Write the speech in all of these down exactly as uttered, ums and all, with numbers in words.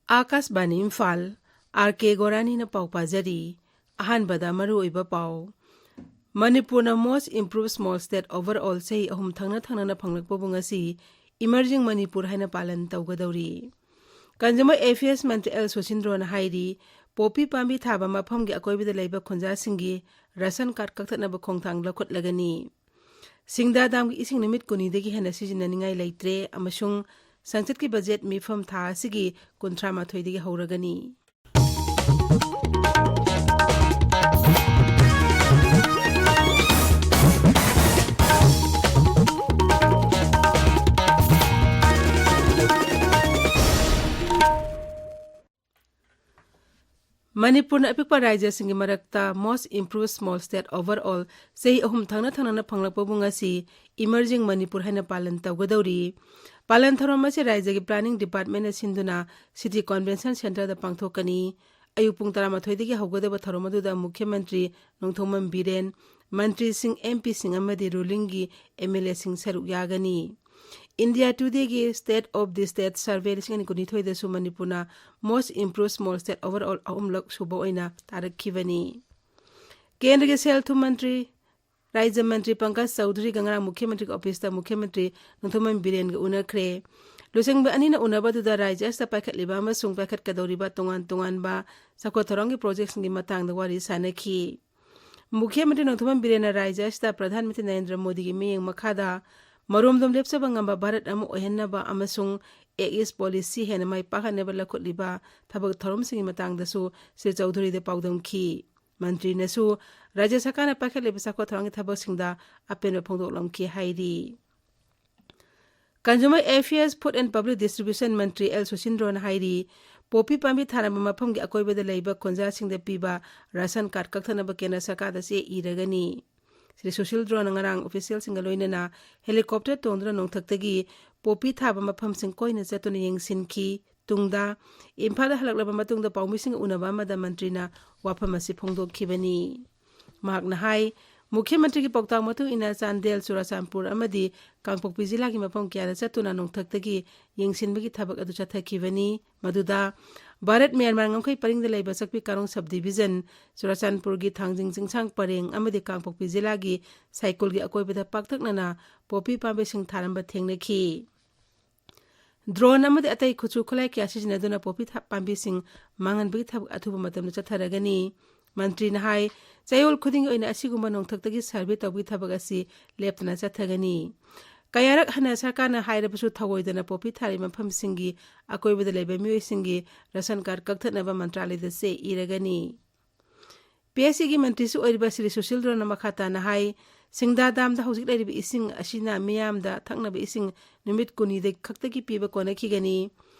ꯑꯥꯀꯥꯁꯕꯥꯅꯤ Imphal, R ꯀꯦ ꯒꯣꯔꯥꯅꯤꯅ ꯄꯥꯎ ꯄꯥꯖꯔꯤ꯫ ꯑꯍꯥꯟꯕꯗ ꯃꯔꯨꯑꯣꯏꯕ ꯄꯥꯎ꯫ ꯃꯅꯤꯄꯨꯔꯅ Most Improved Small State Overall ꯆꯍꯤ ꯑꯍꯨꯝ ꯊꯪꯅ ꯊꯪꯅꯅ ꯐꯪꯂꯛꯄꯕꯨ ꯉꯁꯤ Emerging ꯃꯅꯤꯄꯨꯔ ꯍꯥꯏꯅ ꯄꯥꯂꯟ ꯇꯧꯒꯗꯧꯔꯤ꯫ Consumer Affairs ꯃꯟꯇ꯭ꯔꯤ ꯑꯦꯜ ꯁꯨꯁꯤꯟꯗ꯭ꯔꯣꯅ ꯍꯥꯏꯔꯤ, ꯄꯣꯄꯤ ꯄꯥꯝꯕꯤ ꯊꯥꯕ ꯃꯐꯝꯒꯤ ꯑꯀꯣꯏꯕꯗ ꯂꯩꯕ ꯈꯨꯟꯖꯥꯁꯤꯡꯒꯤ ꯔꯦꯁꯟ ꯀꯥꯔꯗ ꯀꯛꯊꯠꯅꯕ ꯈꯣꯡꯊꯥꯡ ꯂꯧꯈꯠꯂꯒꯅꯤ꯫ ꯁꯤꯡꯗꯥ ꯗꯥꯝꯒꯤ ꯏꯁꯤꯡ ꯅꯨꯃꯤꯠ ꯀꯨꯟꯅꯤꯗꯒꯤ ꯍꯦꯟꯅ ꯁꯤꯖꯤꯟꯅꯅꯤꯡꯉꯥꯏ ꯂꯩꯇ꯭ꯔꯦ ꯑꯃꯁꯨꯡ ꯁꯪꯁꯠꯀꯤ ꯕꯖꯦꯠ ꯃꯤꯐꯝ ꯊꯥ ꯑꯁꯤꯒꯤ ꯀꯨꯟꯊ꯭ꯔꯥ ꯃꯥꯊꯣꯏꯗꯒꯤ ꯍꯧꯔꯒꯅꯤ꯫ ꯃꯅꯤꯄꯨꯔꯅ ꯑꯄꯤꯛꯄ ꯔꯥꯖ꯭ꯌꯁꯤꯡꯒꯤ ꯃꯔꯛꯇ Most Improved Small State Overall ꯆꯍꯤ ꯑꯍꯨꯝ ꯊꯪꯅ ꯊꯪꯅꯅ ꯐꯪꯂꯛꯄꯕꯨ ꯉꯁꯤ Emerging ꯃꯅꯤꯄꯨꯔ ꯍꯥꯏꯅ ꯄꯥꯂꯟ ꯇꯧꯒꯗꯧꯔꯤ꯫ ꯄꯥꯂꯟ ꯊꯧꯔꯝ ꯑꯁꯤ ꯔꯥꯖ꯭ꯌꯒꯤ Planning Departmentꯅ ꯁꯤꯟꯗꯨꯅ City Convention Centreꯗ ꯄꯥꯡꯊꯣꯛꯀꯅꯤ꯫ ꯑꯌꯨꯛ ꯄꯨꯡ ꯇꯔꯥꯃꯥꯊꯣꯏꯗꯒꯤ ꯍꯧꯒꯗꯕ ꯊꯧꯔꯝ ꯑꯗꯨꯗ ꯃꯨꯈ꯭ꯌ ꯃꯟꯇ꯭ꯔꯤ ꯅꯣꯡꯊꯣꯝꯕꯝ ꯕꯤꯔꯦꯟ, ꯃꯟꯇ꯭ꯔꯤꯁꯤꯡ, ꯑꯦꯝ ꯄꯤꯁꯤꯡ ꯑꯃꯗꯤ rulingꯒꯤ ꯑꯦꯝ ꯑꯦꯜ ꯑꯦꯁꯤꯡ ꯁꯔꯨꯛ ꯌꯥꯒꯅꯤ꯫ India Todayꯒꯤ State of the State Survey ꯂꯤꯁꯤꯡ ꯑꯅꯤ ꯀꯨꯟꯅꯤꯊꯣꯏꯗꯁꯨ ꯃꯅꯤꯄꯨꯔꯅ Most Improved Small State Overall ꯑꯍꯨꯝꯂꯛ ꯁꯨꯕ ꯑꯣꯏꯅ ꯇꯥꯔꯛꯈꯤꯕꯅꯤ꯫ ꯀꯦꯟꯗ꯭ꯔꯒꯤ ꯁꯦꯜ ꯊꯨꯝ ꯃꯟꯇ꯭ꯔꯤ, ꯔꯥꯖ꯭ꯌ ꯃꯟꯇ꯭ꯔꯤ ꯄꯪꯀꯖ ꯆꯧꯙꯨꯔꯤꯒ ꯉꯔꯥꯡ ꯃꯨꯈ꯭ꯌ ꯃꯟꯇ꯭ꯔꯤꯒꯤ ꯑꯣꯐꯤꯁꯇ ꯃꯨꯈ꯭ꯌ ꯃꯟꯇ꯭ꯔꯤ ꯅꯣꯡꯊꯣꯝꯕꯝ ꯕꯤꯔꯦꯟꯒ ꯎꯅꯈ꯭ꯔꯦ꯫ ꯂꯨꯆꯤꯡꯕ ꯑꯅꯤꯅ ꯎꯅꯕ ꯑꯗꯨꯗ ꯔꯥꯖ꯭ꯌ ꯑꯁꯤꯗ ꯄꯥꯏꯈꯠꯂꯤꯕ ꯑꯃꯁꯨꯡ ꯄꯥꯏꯈꯠꯀꯗꯧꯔꯤꯕ ꯇꯣꯉꯥꯟ ꯇꯣꯉꯥꯟꯕ ꯆꯥꯎꯈꯠ ꯊꯧꯔꯥꯡꯒꯤ ꯄ꯭ꯔꯣꯖꯦꯛꯁꯤꯡꯒꯤ ꯃꯇꯥꯡꯗ ꯋꯥꯔꯤ ꯁꯥꯅꯈꯤ꯫ ꯃꯨꯈ꯭ꯌ ꯃꯟꯇ꯭ꯔꯤ ꯅꯣꯡꯊꯣꯝꯕꯝ ꯕꯤꯔꯦꯟꯅ ꯔꯥꯖ꯭ꯌ ꯑꯁꯤꯗ ꯄ꯭ꯔꯙꯥꯟ ꯃꯟꯇ꯭ꯔꯤ ꯅꯔꯦꯟꯗ꯭ꯔ ꯃꯣꯗꯤꯒꯤ ꯃꯤꯠꯌꯦꯡ ꯃꯈꯥꯗ ꯃꯔꯣꯝꯗꯣꯝ ꯂꯦꯞꯆꯕ ꯉꯝꯕ ꯚꯥꯔꯠ ꯑꯃ ꯑꯣꯏꯍꯟꯅꯕ ꯑꯃꯁꯨꯡ Act East Policy ꯍꯦꯟꯅ ꯃꯥꯏ ꯄꯥꯛꯍꯟꯅꯕ ꯂꯧꯈꯠꯂꯤꯕ ꯊꯕꯛ ꯊꯧꯔꯝꯁꯤꯡꯒꯤ ꯃꯇꯥꯡꯗꯁꯨ ꯁ꯭ꯔꯤ ꯆꯧꯙꯨꯔꯤꯗ ꯄꯥꯎꯗꯝꯈꯤ꯫ ꯃꯟꯇ꯭ꯔꯤꯅꯁꯨ ꯔꯥꯖ꯭ꯌ ꯁꯔꯀꯥꯔꯅ ꯄꯥꯏꯈꯠꯂꯤꯕ ꯆꯥꯎꯈꯠ ꯊꯧꯔꯥꯡꯒꯤ ꯊꯕꯛꯁꯤꯡꯗ ꯑꯄꯦꯟꯕ ꯐꯣꯡꯗꯣꯛꯂꯝꯈꯤ ꯍꯥꯏꯔꯤ꯫ Consumer Affairs, Food and Public Distribution Mantri L ꯁꯨꯁꯤꯟꯗ꯭ꯔꯣꯅ ꯍꯥꯏꯔꯤ, ꯄꯣꯄꯤ ꯄꯥꯝꯕꯤ ꯊꯥꯔꯝꯕ ꯃꯐꯝꯒꯤ ꯑꯀꯣꯏꯕꯗ ꯂꯩꯕ ꯈꯨꯟꯖꯥꯁꯤꯡꯗ ꯄꯤꯕ ꯔꯥꯁꯟ ꯀꯥꯔꯗ ꯀꯛꯊꯠꯅꯕ ꯀꯦꯟꯗ꯭ꯔ ꯁꯔꯀꯥꯔꯗ ꯆꯦ ꯏꯔꯒꯅꯤ꯫ ꯁ꯭ꯔꯤ ꯁꯨꯁꯤꯟꯗ꯭ꯔꯣꯅ ꯉꯔꯥꯡ ꯑꯣꯐꯤꯁꯤꯌꯦꯜꯁꯤꯡꯒ ꯂꯣꯏꯅꯅ ꯍꯦꯂꯤꯀꯣꯞꯇꯔ ꯇꯣꯡꯗꯨꯅ ꯅꯣꯡꯊꯛꯇꯒꯤ ꯄꯣꯄꯤ ꯊꯥꯕ ꯃꯐꯝꯁꯤꯡ ꯀꯣꯏꯅ ꯆꯠꯇꯨꯅ ꯌꯦꯡꯁꯤꯟꯈꯤ꯫ ꯇꯨꯡꯗ ꯏꯝꯐꯥꯜꯗ ꯍꯜꯂꯛꯂꯕ ꯃꯇꯨꯡꯗ ꯄꯥꯎꯃꯤꯁꯤꯡꯒ ꯎꯅꯕ ꯑꯃꯗ ꯃꯟꯇ꯭ꯔꯤꯅ ꯋꯥꯐꯝ ꯑꯁꯤ ꯐꯣꯡꯗꯣꯛꯈꯤꯕꯅꯤ꯫ ꯃꯍꯥꯛꯅ ꯍꯥꯏ, ꯃꯨꯈ꯭ꯌ ꯃꯟꯇ꯭ꯔꯤꯒꯤ ꯄꯥꯎꯇꯥꯛ ꯃꯇꯨꯡ ꯏꯟꯅ ꯆꯥꯟꯗꯦꯜ, ꯆꯨꯔꯥꯆꯥꯟꯄꯨꯔ ꯑꯃꯗꯤ ꯀꯥꯡꯄꯣꯛꯄꯤ ꯖꯤꯂꯥꯒꯤ ꯃꯐꯝ ꯀꯌꯥꯗ ꯆꯠꯇꯨꯅ ꯅꯣꯡꯊꯛꯇꯒꯤ ꯌꯦꯡꯁꯤꯟꯕꯒꯤ ꯊꯕꯛ ꯑꯗꯨ ꯆꯠꯊꯈꯤꯕꯅꯤ꯫ ꯃꯗꯨꯗ ꯚꯥꯔꯠ ꯃ꯭ꯌꯥꯟꯃꯥꯔ ꯉꯝꯈꯩ ꯄꯔꯤꯡꯗ ꯂꯩꯕ ꯆꯛꯄꯤ ꯀꯥꯔꯣꯡ ꯁꯕ ꯗꯤꯕꯤꯖꯟ, ꯆꯨꯔꯥꯆꯥꯟꯄꯨꯔꯒꯤ ꯊꯥꯡꯖꯤꯡ ꯆꯤꯡꯁꯥꯡ ꯄꯔꯦꯡ ꯑꯃꯗꯤ ꯀꯥꯡꯄꯣꯛꯄꯤ ꯖꯤꯂꯥꯒꯤ ꯁꯥꯏꯀꯨꯜꯒꯤ ꯑꯀꯣꯏꯕꯗ ꯄꯥꯛꯇꯛꯅꯅ ꯄꯣꯄꯤ ꯄꯥꯝꯕꯤꯁꯤꯡ ꯊꯥꯔꯝꯕ ꯊꯦꯡꯅꯈꯤ꯫ ꯗ꯭ꯔꯣꯟ ꯑꯃꯗꯤ ꯑꯇꯩ ꯈꯨꯠꯁꯨ ꯈꯨꯠꯂꯥꯏ ꯀꯌꯥ ꯁꯤꯖꯤꯟꯅꯗꯨꯅ ꯄꯣꯄꯤ ꯊꯥ-, ꯄꯥꯝꯕꯤꯁꯤꯡ ꯃꯥꯡꯍꯟꯕꯒꯤ ꯊꯕꯛ ꯑꯊꯨꯕ ꯃꯇꯝꯗ ꯆꯠꯊꯔꯒꯅꯤ꯫ ꯃꯟꯇ꯭ꯔꯤꯅ ꯍꯥꯏ, ꯆꯌꯣꯜ ꯈꯨꯗꯤꯡꯒꯤ ꯑꯣꯏꯅ ꯑꯁꯤꯒꯨꯝꯕ ꯅꯣꯡꯊꯛꯇꯒꯤ ꯁꯔꯚꯦ ꯇꯧꯕꯒꯤ ꯊꯕꯛ ꯑꯁꯤ ꯂꯦꯞꯇꯅ ꯆꯠꯊꯒꯅꯤ꯫ ꯀꯌꯥꯔꯛ ꯍꯟꯅ ꯁꯔꯀꯥꯔꯅ ꯍꯥꯏꯔꯕꯁꯨ ꯊꯧꯑꯣꯏꯗꯅ ꯄꯣꯄꯤ ꯊꯥꯔꯤꯕ ꯃꯐꯝꯁꯤꯡꯒꯤ ꯑꯀꯣꯏꯕꯗ ꯂꯩꯕ ꯃꯤꯑꯣꯏꯁꯤꯡꯒꯤ ꯔꯦꯁꯟ ꯀꯥꯔꯗ ꯀꯛꯊꯠꯅꯕ ꯃꯟꯇ꯭ꯔꯥꯂꯌꯗ ꯆꯦ ꯏꯔꯒꯅꯤ꯫ ꯄꯤ ꯑꯩꯆ ꯏꯒꯤ ꯃꯟꯇ꯭ꯔꯤꯁꯨ ꯑꯣꯏꯔꯤꯕ ꯁ꯭ꯔꯤ ꯁꯨꯁꯤꯜ ꯔꯣꯅ ꯃꯈꯥ ꯇꯥꯅ ꯍꯥꯏ, ꯁꯤꯡꯗꯥ ꯗꯥꯝꯗ ꯍꯧꯖꯤꯛ ꯂꯩꯔꯤꯕ ꯏꯁꯤꯡ ꯑꯁꯤꯅ ꯃꯤꯌꯥꯝꯗ ꯊꯛꯅꯕ ꯏꯁꯤꯡ ꯅꯨꯃꯤꯠ ꯀꯨꯟꯅꯤꯗ ꯈꯛꯇꯒꯤ ꯄꯤꯕ ꯀꯣꯟꯅꯈꯤꯒꯅꯤ꯫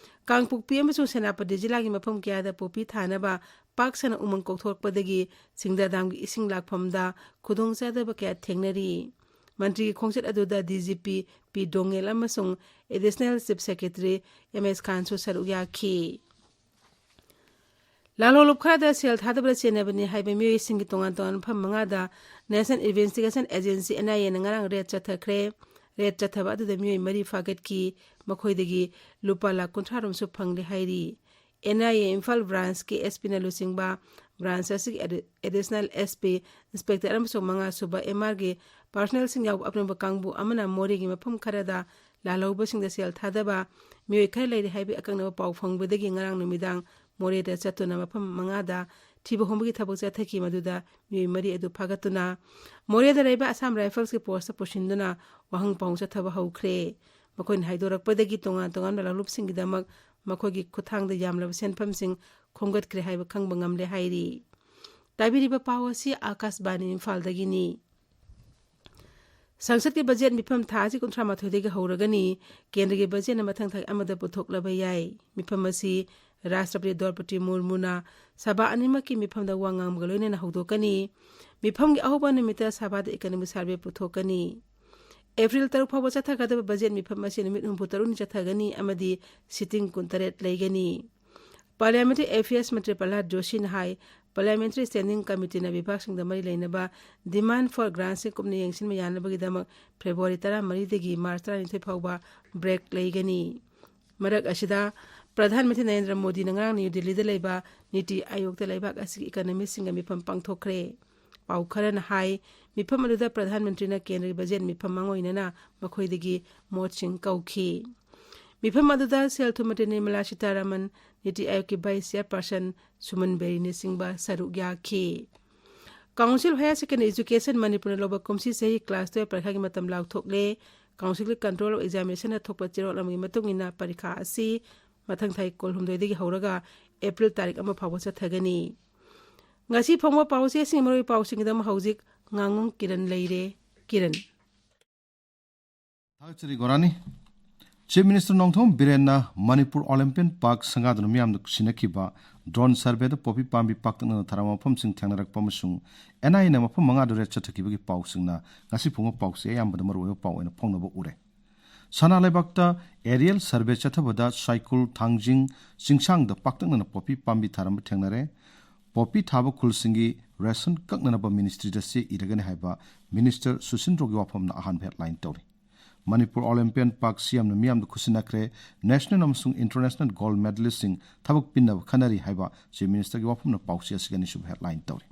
ꯀꯥꯡꯄꯣꯛꯄꯤ ꯑꯃꯁꯨꯡ ꯁꯦꯅꯥꯄꯇꯤ ꯖꯤꯂꯥꯒꯤ ꯃꯐꯝ ꯀꯌꯥꯗ ꯄꯣꯄꯤ ꯊꯥꯅꯕ ꯄꯥꯛ ꯁꯟꯅ ꯎꯃꯪ ꯀꯣꯛꯊꯣꯔꯛꯄꯗꯒꯤ ꯁꯤꯡꯗꯥ ꯗꯥꯝꯒꯤ ꯏꯁꯤꯡ ꯂꯥꯛꯐꯝꯗ ꯈꯨꯗꯣꯡꯆꯥꯗꯕ ꯀꯌꯥ ꯊꯦꯡꯅꯔꯤ꯫ ꯃꯟꯇ꯭ꯔꯤꯒꯤ ꯈꯣꯡꯆꯠ ꯑꯗꯨꯗ ꯗꯤ ꯖꯤ ꯄꯤ ꯄꯤ ꯗꯣꯉꯦꯜ ꯑꯃꯁꯨꯡ ꯑꯦꯗꯤꯁꯅꯦꯜ ꯆꯤꯐ ꯁꯦꯀ꯭ꯔꯦꯇꯔꯤ ꯑꯦꯝ ꯑꯦꯁ ꯈꯥꯟꯁꯨ ꯁꯔꯨꯛ ꯌꯥꯈꯤ꯫ ꯂꯥꯂꯣꯡꯂꯨꯞ ꯈꯔꯗ ꯁꯦꯜ ꯊꯥꯗꯕꯗ ꯆꯦꯟꯅꯕꯅꯤ ꯍꯥꯏꯕ ꯃꯤꯑꯣꯏꯁꯤꯡꯒꯤ ꯇꯣꯉꯥꯟ ꯇꯣꯉꯥꯟꯕ ꯃꯐꯝ ꯃꯉꯥꯗ National Investigation Agency, N I A ꯅ ꯉꯔꯥꯡ ꯔꯦꯗ ꯆꯠꯊꯈ꯭ꯔꯦ꯫ ꯔꯦꯗ ꯆꯠꯊꯕ ꯑꯗꯨꯗ ꯃꯤꯑꯣꯏ ꯃꯔꯤ ꯐꯥꯒꯠꯈꯤ꯫ ꯃꯈꯣꯏꯗꯒꯤ ꯂꯨꯄꯥ ꯂꯥꯈ ꯀꯨꯟꯊ꯭ꯔꯥ ꯔꯣꯝꯁꯨ ꯐꯪꯂꯦ ꯍꯥꯏꯔꯤ꯫ N I A ꯏꯝꯐꯥꯜ ꯕ꯭ꯔꯥꯟꯁꯀꯤ ꯑꯦꯁ ꯄꯤꯅ ꯂꯨꯆꯤꯡꯕ ꯕ꯭ꯔꯥꯟꯁ ꯑꯁꯤꯒꯤ ꯑꯦꯗꯤ-, ꯑꯦꯗꯤꯁꯅꯦꯜ ꯑꯦꯁ ꯄꯤ, ꯏꯟꯁꯄꯦꯛꯇꯔ ꯑꯃꯁꯨꯡ ꯃꯉꯥ ꯁꯨꯕ ꯑꯦꯝ ꯑꯥꯔꯒꯤ ꯄꯥꯔꯁꯣꯅꯦꯜꯁꯤꯡ ꯌꯥꯎꯕ ꯑꯄꯨꯟꯕ ꯀꯥꯡꯕꯨ ꯑꯃꯅ ꯃꯣꯔꯦꯒꯤ ꯃꯐꯝ ꯈꯔꯗ ꯂꯥꯜꯍꯧꯕꯁꯤꯡꯗ ꯁꯦꯜ ꯊꯥꯗꯕ ꯃꯤꯑꯣꯏ ꯈꯔ ꯂꯩꯔꯤ ꯍꯥꯏꯕꯒꯤ ꯑꯀꯛꯅꯕ ꯄꯥꯎ ꯐꯪꯕꯗꯒꯤ ꯉꯔꯥꯡ ꯅꯨꯃꯤꯗꯥꯡ ꯃꯣꯔꯦꯗ ꯆꯠꯇꯨꯅ ꯃꯐꯝ ꯃꯉꯥꯗ ꯊꯤꯕ ꯍꯨꯝꯕꯒꯤ ꯊꯕꯛ ꯆꯠꯊꯈꯤ꯫ ꯃꯗꯨꯗ ꯃꯤꯑꯣꯏ ꯃꯔꯤ ꯑꯗꯨ ꯐꯥꯒꯠꯇꯨꯅ ꯃꯣꯔꯦꯗ ꯂꯩꯕ ꯑꯁꯥꯝ ꯔꯥꯏꯐꯜꯁꯀꯤ ꯄꯣꯁꯇ ꯄꯨꯁꯤꯟꯗꯨꯅ ꯋꯥꯍꯪ ꯄꯥꯎꯍꯪ ꯆꯠꯊꯕ ꯍꯧꯈ꯭ꯔꯦ꯫ ꯃꯈꯣꯏꯅ ꯍꯥꯏꯗꯣꯔꯛꯄꯗꯒꯤ ꯇꯣꯉꯥꯟ ꯇꯣꯉꯥꯟꯕ ꯂꯥꯂꯣꯞꯁꯤꯡꯒꯤꯗꯃꯛ ꯃꯈꯣꯏꯒꯤ ꯈꯨꯠꯊꯥꯡꯗ ꯌꯥꯝꯂꯕ ꯁꯦꯟꯐꯝꯁꯤꯡ ꯈꯣꯝꯒꯠꯈ꯭ꯔꯦ ꯍꯥꯏꯕ ꯈꯪꯕ ꯉꯝꯂꯦ ꯍꯥꯏꯔꯤ꯫ ꯇꯥꯕꯤꯔꯤꯕ ꯄꯥꯎ ꯑꯁꯤ ꯑꯥꯀꯥꯁꯕꯥꯅꯤ ꯏꯝꯐꯥꯜꯗꯒꯤꯅꯤ꯫ ꯁꯪꯁꯠꯀꯤ ꯕꯖꯦꯠ ꯃꯤꯐꯝ ꯊꯥ ꯑꯁꯤ ꯀꯨꯟꯊ꯭ꯔꯥ ꯃꯥꯊꯣꯏꯗꯒꯤ ꯍꯧꯔꯒꯅꯤ꯫ ꯀꯦꯟꯗ꯭ꯔꯒꯤ ꯕꯖꯦꯠꯅ ꯃꯊꯪ ꯊꯥꯒꯤ ꯑꯃꯗ ꯄꯨꯊꯣꯛꯂꯕ ꯌꯥꯏ꯫ ꯃꯤꯐꯝ ꯑꯁꯤ ꯔꯥꯁꯇ꯭ꯔꯄꯇꯤ ꯗ꯭ꯔꯧꯄꯗꯤ ꯃꯨꯔꯃꯨꯅ ꯁꯚꯥ ꯑꯅꯤꯃꯛꯀꯤ ꯃꯤꯐꯝꯗ ꯋꯥ ꯉꯥꯡꯕꯒ ꯂꯣꯏꯅꯅ ꯍꯧꯗꯣꯛꯀꯅꯤ꯫ ꯃꯤꯐꯝꯒꯤ ꯑꯍꯧꯕ ꯅꯨꯃꯤꯠꯇ ꯁꯚꯥꯗ economic survey ꯄꯨꯊꯣꯛꯀꯅꯤ꯫ ꯑꯦꯄ꯭ꯔꯤꯜ ꯇꯔꯨꯛ ꯐꯥꯎꯕ ꯆꯠꯊꯒꯗꯕ ꯕꯖꯦꯠ ꯃꯤꯐꯝ ꯑꯁꯤ ꯅꯨꯃꯤꯠ ꯍꯨꯝꯐꯨ ꯇꯔꯨꯛꯅꯤ ꯆꯠꯊꯒꯅꯤ ꯑꯃꯗꯤ sitting ꯀꯨꯟꯇꯔꯦꯠ ꯂꯩꯒꯅꯤ꯫ Parliamentary Affairs ꯃꯟꯇ꯭ꯔꯤ ꯄ꯭ꯔꯍꯂꯥꯗ ꯖꯣꯁꯤꯅ ꯍꯥꯏ, Parliamentary Standing Committeeꯅ ꯕꯤꯚꯥꯒꯁꯤꯡꯗ ꯃꯔꯤ ꯂꯩꯅꯕ demand for grantꯁꯤꯡ ꯀꯨꯞꯅ ꯌꯦꯡꯁꯤꯟꯕ ꯌꯥꯅꯕꯒꯤꯗꯃꯛ February ꯇꯔꯥꯃꯔꯤꯗꯒꯤ March ꯇꯔꯥꯅꯤꯊꯣꯏ ꯐꯥꯎꯕ break ꯂꯩꯒꯅꯤ꯫ ꯃꯔꯛ ꯑꯁꯤꯗ, ꯄ꯭ꯔꯙꯥꯟ ꯃꯟꯇ꯭ꯔꯤ ꯅꯔꯦꯟꯗ꯭ꯔ ꯃꯣꯗꯤꯅ ꯉꯔꯥꯡ ꯅ꯭ꯌꯨ ꯗꯤꯜꯂꯤꯗ ꯂꯩꯕ ꯅꯤꯇꯤ ꯑꯥꯌꯣꯒꯇ ꯂꯩꯕꯥꯛ ꯑꯁꯤꯒꯤ economistꯁꯤꯡꯒ ꯃꯤꯐꯝ ꯄꯥꯡꯊꯣꯛꯈ꯭ꯔꯦ꯫ ꯄꯥꯎ ꯈꯔꯅ ꯍꯥꯏ, ꯃꯤꯐꯝ ꯑꯗꯨꯗ ꯄ꯭ꯔꯙꯥꯟ ꯃꯟꯇ꯭ꯔꯤꯅ ꯀꯦꯟꯗ꯭ꯔꯒꯤ ꯕꯖꯦꯠ ꯃꯤꯐꯝ ꯃꯥꯡꯑꯣꯏꯅꯅ ꯃꯈꯣꯏꯗꯒꯤ ꯃꯣꯠꯁꯤꯡ ꯀꯧꯈꯤ꯫ ꯃꯤꯐꯝ ꯑꯗꯨꯗ ꯁꯦꯜ ꯊꯨꯝ ꯃꯟꯇ꯭ꯔꯤ ꯅꯤꯔꯃꯂꯥ ꯁꯤꯇꯥꯔꯥꯃꯟ, ꯅꯤꯇꯤ ꯑꯥꯌꯣꯒꯀꯤ vice chairperson ꯁꯨꯃꯟ ꯕꯦꯔꯤꯅꯆꯤꯡꯕ ꯁꯔꯨꯛ ꯌꯥꯈꯤ꯫ Council of Higher Secondary Education ꯃꯅꯤꯄꯨꯔꯅ ꯂꯧꯕ ꯀꯨꯝꯁꯤ ꯆꯍꯤ class twelve ꯄꯔꯤꯈꯥꯒꯤ ꯃꯇꯝ ꯂꯥꯎꯊꯣꯛꯂꯦ꯫ Councilꯒꯤ Control of Examinationꯅ ꯊꯣꯛꯄ ꯆꯦꯔꯣꯜ ꯑꯃꯒꯤ ꯃꯇꯨꯡ ꯏꯟꯅ ꯄꯔꯤꯈꯥ ꯑꯁꯤ ꯃꯊꯪ ꯊꯥ ꯀꯨꯟꯍꯨꯝꯗꯣꯏꯗꯒꯤ ꯍꯧꯔꯒ April ꯇꯥꯔꯤꯛ ꯑꯃ ꯐꯥꯎꯕ ꯆꯠꯊꯒꯅꯤ꯫ ꯉꯁꯤ ꯐꯣꯡꯕ ꯄꯥꯎꯆꯦꯁꯤꯡꯒꯤ ꯃꯔꯨꯑꯣꯏꯕ ꯄꯥꯎꯁꯤꯡꯒꯤꯗꯃꯛ ꯍꯧꯖꯤꯛ ꯉꯥꯉꯣꯝ ꯀꯤꯔꯟ ꯂꯩꯔꯦ꯫ ꯀꯤꯔꯟ꯫ ꯊꯥꯒꯠꯆꯔꯤ ꯒꯣꯔꯥꯅꯤ꯫ Chief Minister ꯅꯣꯡꯊꯣꯝ ꯕꯤꯔꯦꯟꯅ Manipur Olympian Park ꯁꯪꯒꯥꯗꯨꯅ ꯃꯤꯌꯥꯝꯗ ꯁꯤꯟꯅꯈꯤꯕ drone surveyꯗ ꯄꯣꯄꯤ ꯄꯥꯝꯕꯤ ꯄꯥꯛꯇꯛꯅꯅ ꯊꯥꯔꯝꯕ ꯃꯐꯝꯁꯤꯡ ꯊꯦꯡꯅꯔꯛꯄ ꯑꯃꯁꯨꯡ NIAꯅ ꯃꯐꯝ ꯃꯉꯥꯗꯨ raid ꯆꯠꯊꯈꯤꯕꯒꯤ ꯄꯥꯎꯁꯤꯡꯅ ꯉꯁꯤ ꯐꯣꯡꯕ ꯄꯥꯎꯆꯦ ꯑꯌꯥꯝꯕꯗ ꯃꯔꯨꯑꯣꯏꯕ ꯄꯥꯎ ꯑꯣꯏꯅ ꯐꯣꯡꯅꯕ ꯎꯔꯦ꯫ ꯁꯅꯥ ꯂꯩꯕꯥꯛꯇ aerial survey ꯆꯠꯊꯕꯗ ꯁꯥꯏꯀꯨꯜ, ꯊꯥꯡꯖꯤꯡ, ꯆꯤꯡꯁꯥꯡꯗ ꯄꯥꯛꯇꯛꯅꯅ ꯄꯣꯄꯤ ꯄꯥꯝꯕꯤ ꯊꯥꯔꯝꯕ ꯊꯦꯡꯅꯔꯦ꯫ ꯄꯣꯄꯤ ꯊꯥꯕ ꯈꯨꯜꯁꯤꯡꯒꯤ ration ꯀꯛꯅꯅꯕ ministryꯗ ꯆꯦ ꯏꯔꯒꯅꯤ ꯍꯥꯏꯕ Minister ꯁꯨꯁꯤꯟꯗ꯭ꯔꯣꯒꯤ ꯋꯥꯐꯝꯅ ꯑꯍꯥꯟꯕ headline ꯇꯧꯔꯤ꯫ ꯃꯅꯤꯄꯨꯔ Olympian Park CMꯅ ꯃꯤꯌꯥꯝꯗ ꯈꯨꯠꯁꯤꯟꯅꯈ꯭ꯔꯦ꯫ National ꯑꯃꯁꯨꯡ international gold medalistꯁꯤꯡ ꯊꯕꯛ ꯄꯤꯅꯕ ꯈꯟꯅꯔꯤ ꯍꯥꯏꯕ Chief Ministerꯒꯤ ꯋꯥꯐꯝꯅ ꯄꯥꯎꯆꯦ ꯑꯁꯤꯒꯤ ꯑꯅꯤꯁꯨꯕ headline ꯇꯧꯔꯤ꯫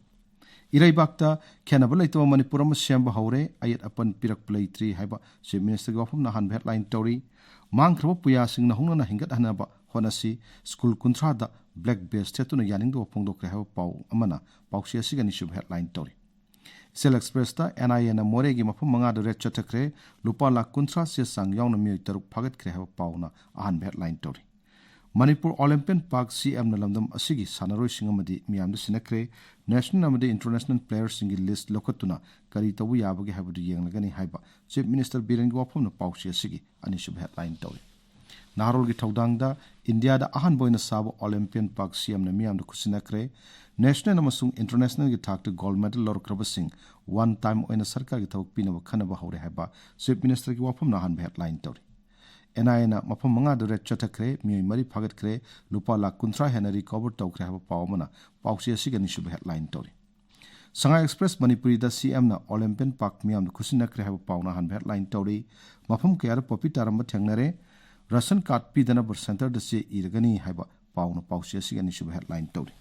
ꯏꯔꯩꯕꯥꯛꯇ ꯈꯦꯟꯅꯕ ꯂꯩꯇꯕ ꯃꯅꯤꯄꯨꯔ ꯑꯃ ꯁꯦꯝꯕ ꯍꯧꯔꯦ, ꯑꯌꯦꯠ ꯑꯄꯟ ꯄꯤꯔꯛꯄ ꯂꯩꯇ꯭ꯔꯤ ꯍꯥꯏꯕ Chief Ministerꯒꯤ ꯋꯥꯐꯝꯅ ꯑꯍꯥꯟꯕ headline ꯇꯧꯔꯤ꯫ ꯃꯥꯡꯈ꯭ꯔꯕ ꯄꯨꯌꯥꯁꯤꯡ ꯅꯧꯍꯧꯅꯅ ꯍꯤꯡꯒꯠꯍꯟꯅꯕ ꯍꯣꯠꯅꯁꯤ, ꯁ꯭ꯀꯨꯜ ꯀꯨꯟꯊ꯭ꯔꯥꯗ black badge ꯊꯦꯠꯇꯨꯅ ꯌꯥꯅꯤꯡꯗꯕ ꯐꯣꯡꯗꯣꯛꯈ꯭ꯔꯦ ꯍꯥꯏꯕ ꯄꯥꯎ ꯑꯃꯅ ꯄꯥꯎꯆꯦ ꯑꯁꯤꯒꯤ ꯑꯅꯤꯁꯨꯕ headline ꯇꯧꯔꯤ꯫ Excel Expressꯇ NIAꯅ ꯃꯣꯔꯦꯒꯤ ꯃꯐꯝ ꯃꯉꯥꯗ raid ꯆꯠꯊꯈ꯭ꯔꯦ, ꯂꯨꯄꯥ ꯂꯥꯈ ꯀꯨꯟꯊ꯭ꯔꯥ ꯆꯦ ꯆꯥꯡ ꯌꯥꯎꯅ ꯃꯤꯑꯣꯏ ꯇꯔꯨꯛ ꯐꯥꯒꯠꯈ꯭ꯔꯦ ꯍꯥꯏꯕ ꯄꯥꯎꯅ ꯑꯍꯥꯟꯕ headline ꯇꯧꯔꯤ꯫ ꯃꯅꯤꯄꯨꯔ Olympian Park CMꯅ ꯂꯝꯗꯝ ꯑꯁꯤꯒꯤ ꯁꯥꯟꯅꯔꯣꯏꯁꯤꯡ ꯑꯃꯗꯤ ꯃꯤꯌꯥꯝꯗ ꯁꯤꯟꯅꯈ꯭ꯔꯦ꯫ National ꯑꯃꯗꯤ international playerꯁꯤꯡꯒꯤ list ꯂꯧꯈꯠꯇꯨꯅ ꯀꯔꯤ ꯇꯧꯕ ꯌꯥꯕꯒꯦ ꯍꯥꯏꯕꯗꯨ ꯌꯦꯡꯂꯒꯅꯤ ꯍꯥꯏꯕ Chief Minister ꯕꯤꯔꯦꯟꯒꯤ ꯋꯥꯐꯝꯅ ꯄꯥꯎꯆꯦ ꯑꯁꯤꯒꯤ ꯑꯅꯤꯁꯨꯕ headline ꯇꯧꯔꯤ꯫ ꯅꯍꯥꯔꯣꯜꯒꯤ ꯊꯧꯗꯥꯡꯗ ꯏꯟꯗꯤꯌꯥꯗ ꯑꯍꯥꯟꯕ ꯑꯣꯏꯅ ꯁꯥꯕ Olympian Park CMꯅ ꯃꯤꯌꯥꯝꯗ ꯈꯨꯠꯁꯤꯟꯅꯈ꯭ꯔꯦ꯫ National ꯑꯃꯁꯨꯡ internationalꯒꯤ ꯊꯥꯛꯇ gold medal ꯂꯧꯔꯛꯈ꯭ꯔꯕꯁꯤꯡ one time ꯑꯣꯏꯅ ꯁꯔꯀꯥꯔꯒꯤ ꯊꯕꯛ ꯄꯤꯅꯕ ꯈꯟꯅꯕ ꯍꯧꯔꯦ ꯍꯥꯏꯕ Chief Ministerꯒꯤ ꯋꯥꯐꯝꯅ ꯑꯍꯥꯟꯕ headline ꯇꯧꯔꯤ꯫ ꯑꯦꯟ ꯑꯥꯏ ꯑꯦꯅ ꯃꯐꯝ ꯃꯉꯥꯗ ꯔꯦꯗ ꯆꯠꯊꯈ꯭ꯔꯦ, ꯃꯤꯑꯣꯏ ꯃꯔꯤ ꯐꯥꯒꯠꯈ꯭ꯔꯦ, ꯂꯨꯄꯥ ꯂꯥꯈ ꯀꯨꯟꯊ꯭ꯔꯥ ꯍꯦꯟꯅ ꯔꯤꯀꯣꯚꯔ ꯇꯧꯈ꯭ꯔꯦ ꯍꯥꯏꯕ ꯄꯥꯎ ꯑꯃꯅ ꯄꯥꯎꯆꯦ ꯑꯁꯤꯒꯤ ꯑꯅꯤꯁꯨꯕ ꯍꯦꯗꯂꯥꯏꯟ ꯇꯧꯔꯤ꯫ ꯁꯉꯥꯏ ꯑꯦꯛꯁꯄ꯭ꯔꯦꯁ ꯃꯅꯤꯄꯨꯔꯤꯗ ꯁꯤ ꯑꯦꯝꯅ ꯑꯣꯂꯦꯝꯄꯤꯌꯟ ꯄꯥꯛ ꯃꯤꯌꯥꯝꯗ ꯈꯨꯠꯁꯤꯟꯅꯈ꯭ꯔꯦ ꯍꯥꯏꯕ ꯄꯥꯎꯅ ꯑꯍꯥꯟꯕ ꯍꯦꯗꯂꯥꯏꯟ ꯇꯧꯔꯤ꯫ ꯃꯐꯝ ꯀꯌꯥꯗ ꯄꯣꯄꯤ ꯇꯥꯔꯝꯕ ꯊꯦꯡꯅꯔꯦ꯫ ꯔꯦꯁꯟ ꯀꯥꯔꯗ ꯄꯤꯗꯅꯕ ꯁꯦꯟꯇꯔꯗ ꯆꯦ ꯏꯔꯒꯅꯤ ꯍꯥꯏꯕ ꯄꯥꯎꯅ ꯄꯥꯎꯆꯦ ꯑꯁꯤꯒꯤ ꯑꯅꯤꯁꯨꯕ ꯍꯦꯗꯂꯥꯏꯟ ꯇꯧꯔꯤ꯫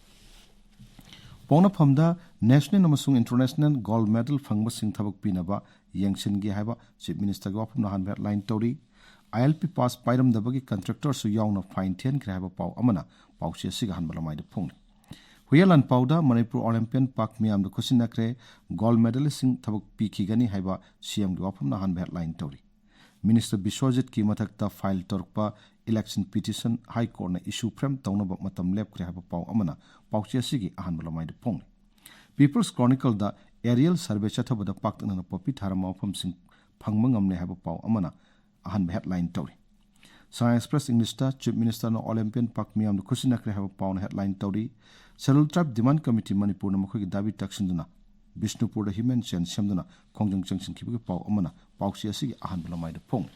ꯄꯣꯛꯅꯐꯝꯗ ꯅꯦꯁꯅꯦꯜ ꯑꯃꯁꯨꯡ ꯏꯟꯇꯔꯅꯦꯁꯅꯦꯜ ꯒꯣꯜꯗ ꯃꯦꯗꯜ ꯐꯪꯕꯁꯤꯡ ꯊꯕꯛ ꯄꯤꯅꯕ ꯌꯦꯡꯁꯤꯟꯒꯦ ꯍꯥꯏꯕ ꯆꯤꯐ ꯃꯤꯅꯤꯁꯇꯔꯒꯤ ꯋꯥꯐꯝꯅ ꯑꯍꯥꯟꯕ ꯍꯦꯗꯂꯥꯏꯟ ꯇꯧꯔꯤ꯫ ꯑꯥꯏ ꯑꯦꯜ ꯄꯤ ꯄꯥꯁ ꯄꯥꯏꯔꯝꯗꯕꯒꯤ ꯀꯟꯇ꯭ꯔꯦꯛꯇꯔꯁꯨ ꯌꯥꯎꯅ ꯐꯥꯏꯟ ꯊꯤꯍꯟꯈ꯭ꯔꯦ ꯍꯥꯏꯕ ꯄꯥꯎ ꯑꯃꯅ ꯄꯥꯎꯆꯦ ꯑꯁꯤꯒꯤ ꯑꯍꯥꯟꯕ ꯂꯃꯥꯏꯗ ꯐꯣꯡꯂꯤ꯫ ꯍꯨꯏꯌꯦꯟ ꯂꯥꯟꯄꯥꯎꯗ ꯃꯅꯤꯄꯨꯔ ꯑꯣꯂꯦꯝꯄꯤꯌꯟ ꯄꯥꯛ ꯃꯤꯌꯥꯝꯗ ꯈꯨꯠꯁꯤꯟꯅꯈ꯭ꯔꯦ, ꯒꯣꯜꯗ ꯃꯦꯗꯜꯁꯤꯡ ꯊꯕꯛ ꯄꯤꯈꯤꯒꯅꯤ ꯍꯥꯏꯕ ꯁꯤ ꯑꯦꯝꯒꯤ ꯋꯥꯐꯝꯅ ꯑꯍꯥꯟꯕ ꯍꯦꯗꯂꯥꯏꯟ ꯇꯧꯔꯤ꯫ ꯃꯤꯅꯤꯁꯇꯔ ꯕꯤꯁ꯭ꯋꯖꯤꯠꯀꯤ ꯃꯊꯛꯇ ꯐꯥꯏꯜ ꯇꯧꯔꯛꯄ ꯏꯂꯦꯛꯁꯟ ꯄꯤꯇꯤꯁꯟ ꯍꯥꯏ ꯀꯣꯔꯠꯅ ꯏꯁꯨ ꯐ꯭ꯔꯦꯝ ꯇꯧꯅꯕ ꯃꯇꯝ ꯂꯦꯞꯈ꯭ꯔꯦ ꯍꯥꯏꯕ ꯄꯥꯎ ꯑꯃꯅ ꯄꯥꯎꯆꯦ ꯑꯁꯤꯒꯤ ꯑꯍꯥꯟꯕ ꯂꯃꯥꯏꯗ ꯐꯣꯡꯂꯤ꯫ ꯄꯤꯄꯜꯁ ꯀ꯭ꯔꯣꯅꯤꯀꯜꯗ ꯑꯦꯔꯤꯌꯦꯜ ꯁꯔꯚꯦ ꯆꯠꯊꯕꯗ ꯄꯥꯛꯇꯛꯅꯅ ꯄꯣꯄꯤ ꯊꯥꯔꯝꯕ ꯃꯐꯝꯁꯤꯡ ꯐꯪꯕ ꯉꯝꯂꯦ ꯍꯥꯏꯕ ꯄꯥꯎ ꯑꯃꯅ ꯑꯍꯥꯟꯕ ꯍꯦꯗꯂꯥꯏꯟ ꯇꯧꯔꯤ꯫ ꯁꯉꯥꯏ ꯑꯦꯛꯁꯄ꯭ꯔꯦꯁ ꯏꯪꯂꯤꯁꯇ ꯆꯤꯐ ꯃꯤꯅꯤꯁꯇꯔꯅ ꯑꯣꯂꯦꯝꯄꯤꯌꯟ ꯄꯥꯛ ꯃꯤꯌꯥꯝꯗ ꯈꯨꯠꯁꯤꯟꯅꯈ꯭ꯔꯦ ꯍꯥꯏꯕ ꯄꯥꯎꯅ ꯍꯦꯗꯂꯥꯏꯟ ꯇꯧꯔꯤ꯫ ꯁꯦꯗ꯭ꯌꯨꯜ ꯇ꯭ꯔꯥꯏꯕ ꯗꯤꯃꯥꯟꯗ ꯀꯃꯤꯇꯤ ꯃꯅꯤꯄꯨꯔꯅ ꯃꯈꯣꯏꯒꯤ ꯗꯥꯕꯤ ꯇꯛꯁꯤꯟꯗꯨꯅ ꯕꯤꯁꯅꯨꯄꯨꯔꯗ ꯍ꯭ꯌꯨꯃꯦꯟ ꯆꯦꯟ ꯁꯦꯝꯗꯨꯅ ꯈꯣꯡꯖꯪ ꯆꯪꯁꯤꯟꯈꯤꯕꯒꯤ ꯄꯥꯎ ꯑꯃꯅ ꯄꯥꯎꯆꯦ ꯑꯁꯤꯒꯤ ꯑꯍꯥꯟꯕ ꯂꯃꯥꯏꯗ ꯐꯣꯡꯂꯤ꯫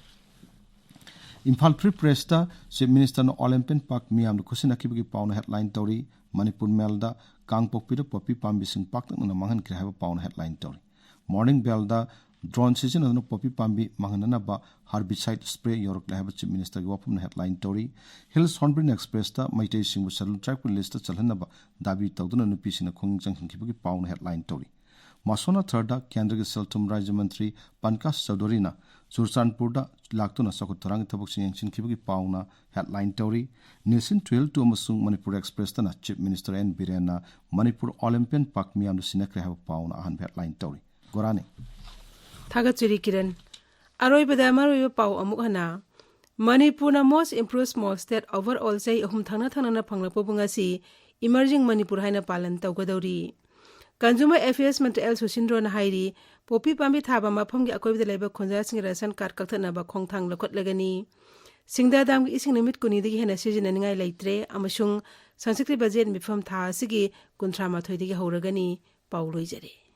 ꯏꯝꯐꯥꯜ ꯐ꯭ꯔꯤ ꯄ꯭ꯔꯦꯁꯇ ꯆꯤꯐ ꯃꯤꯅꯤꯁꯇꯔꯅ ꯑꯣꯂꯦꯝꯄꯤꯌꯟ ꯄꯥꯛ ꯃꯤꯌꯥꯝꯗ ꯈꯨꯠꯁꯤꯟꯅꯈꯤꯕꯒꯤ ꯄꯥꯎꯅ ꯍꯦꯗꯂꯥꯏꯟ ꯇꯧꯔꯤ꯫ ꯃꯅꯤꯄꯨꯔ ꯃꯦꯜꯗ ꯀꯥꯡꯄꯣꯛꯄꯤꯗ ꯄꯣꯄꯤ ꯄꯥꯝꯕꯤꯁꯤꯡ ꯄꯥꯛꯇꯛꯅꯅ ꯃꯥꯡꯍꯟꯈ꯭ꯔꯦ ꯍꯥꯏꯕ ꯄꯥꯎꯅ ꯍꯦꯗꯂꯥꯏꯟ ꯇꯧꯔꯤ꯫ ꯃꯣꯔꯅꯤꯡ ꯕꯦꯜꯗ ꯗ꯭ꯔꯣꯟ ꯁꯤꯖꯤꯟꯅꯗꯨꯅ ꯄꯣꯄꯤ ꯄꯥꯝꯕꯤ ꯃꯥꯡꯍꯟꯅꯅꯕ ꯍꯥꯔꯕꯤꯁꯥꯏꯗ ꯁ꯭ꯄ꯭ꯔꯦ ꯌꯧꯔꯛꯂꯦ ꯍꯥꯏꯕ ꯆꯤꯐ ꯃꯤꯅꯤꯁꯇꯔꯒꯤ ꯋꯥꯐꯝꯅ ꯍꯦꯗꯂꯥꯏꯟ ꯇꯧꯔꯤ꯫ ꯍꯤꯜꯁ ꯍꯣꯔꯟꯕꯤꯜ ꯑꯦꯛꯁꯄ꯭ꯔꯦꯁꯇ ꯃꯩꯇꯩꯁꯤꯡꯕꯨ ꯁꯦꯗ꯭ꯌꯨꯜ ꯇ꯭ꯔꯥꯏꯕꯀꯤ ꯂꯤꯁꯇ ꯆꯜꯍꯟꯅꯕ ꯗꯥꯕꯤ ꯇꯧꯗꯨꯅ ꯅꯨꯄꯤꯁꯤꯡꯅ ꯈꯣꯡꯖꯪ ꯆꯪꯁꯤꯟꯈꯤꯕꯒꯤ ꯄꯥꯎꯅ ꯍꯦꯗꯂꯥꯏꯟ ꯇꯧꯔꯤ꯫ ꯃꯁꯣꯟꯅ ꯊꯔꯗ ꯀꯦꯟꯗ꯭ꯔꯒꯤ ꯁꯦꯜ ꯊꯨꯝ ꯔꯥꯖ꯭ꯌ ꯃꯟꯇ꯭ꯔꯤ ꯄꯟꯀꯖ ꯆꯧꯙꯨꯔꯤꯅ ꯆꯨꯔꯆꯥꯟꯄꯨꯔꯗ ꯂꯥꯛꯇꯨꯅ ꯆꯥꯎꯈꯠ ꯊꯧꯔꯥꯡꯒꯤ ꯊꯕꯛꯁꯤꯡ ꯌꯦꯡꯁꯤꯟꯈꯤꯕꯒꯤ ꯄꯥꯎꯅ ꯍꯦꯗꯂꯥꯏꯟ ꯇꯧꯔꯤ꯫ ꯅꯦꯁꯟ ꯇꯨꯋꯦꯜꯇꯨ ꯑꯃꯁꯨꯡ ꯃꯅꯤꯄꯨꯔ ꯑꯦꯛꯁꯄ꯭ꯔꯦꯁꯇꯅ ꯆꯤꯐ ꯃꯤꯅꯤꯁꯇꯔ ꯑꯦꯟ ꯕꯤꯔꯦꯟꯅ ꯃꯅꯤꯄꯨꯔ ꯑꯣꯂꯦꯝꯄꯤꯌꯟ ꯄꯥꯛ ꯃꯤꯌꯥꯝꯗ ꯁꯤꯟꯅꯈ꯭ꯔꯦ ꯍꯥꯏꯕ ꯄꯥꯎꯅ ꯑꯍꯥꯟꯕ ꯍꯦꯗꯂꯥꯏꯟ ꯇꯧꯔꯤ꯫ ꯒꯣꯔꯥꯅꯤ꯫ ꯊꯥꯒꯠꯆꯔꯤ ꯀꯤꯔꯟ꯫ ꯑꯔꯣꯏꯕꯗ ꯃꯔꯨꯑꯣꯏꯕ ꯄꯥꯎ ꯑꯃꯨꯛ ꯍꯟꯅ꯫ ꯃꯅꯤꯄꯨꯔꯅ Most Improved Small State Overall ꯆꯍꯤ ꯑꯍꯨꯝ ꯊꯪꯅ ꯊꯪꯅꯅ ꯐꯪꯂꯛꯄꯕꯨ ꯉꯁꯤ Emerging ꯃꯅꯤꯄꯨꯔ ꯍꯥꯏꯅ ꯄꯥꯂꯟ ꯇꯧꯒꯗꯧꯔꯤ꯫ ꯀꯟꯖꯨꯃꯔ ꯑꯦꯐꯤꯌꯔꯁ ꯃꯟꯇ꯭ꯔꯤ ꯑꯦꯜ ꯁꯨꯁꯤꯟꯗ꯭ꯔꯣꯅ ꯍꯥꯏꯔꯤ, ꯄꯣꯄꯤ ꯄꯥꯝꯕꯤ ꯊꯥꯕ ꯃꯐꯝꯒꯤ ꯑꯀꯣꯏꯕꯗ ꯂꯩꯕ ꯈꯨꯟꯖꯥꯁꯤꯡꯒꯤ ꯔꯦꯁꯟ ꯀꯥꯔꯗ ꯀꯛꯊꯠꯅꯕ ꯈꯣꯡꯊꯥꯡ ꯂꯧꯈꯠꯂꯒꯅꯤ꯫ ꯁꯤꯡꯗꯥ ꯗꯥꯝꯒꯤ ꯏꯁꯤꯡ ꯅꯨꯃꯤꯠ ꯀꯨꯟꯅꯤꯗꯒꯤ ꯍꯦꯟꯅ ꯁꯤꯖꯤꯟꯅꯅꯤꯡꯉꯥꯏ ꯂꯩꯇ꯭ꯔꯦ ꯑꯃꯁꯨꯡ ꯁꯪꯁꯀ꯭ꯔꯤꯠ ꯕꯖꯦꯠ ꯃꯤꯐꯝ ꯊꯥ ꯑꯁꯤꯒꯤ ꯀꯨꯟꯊ꯭ꯔꯥ ꯃꯥꯊꯣꯏꯗꯒꯤ ꯍꯧꯔꯒꯅꯤ꯫ ꯄꯥꯎ ꯂꯣꯏꯖꯔꯦ꯫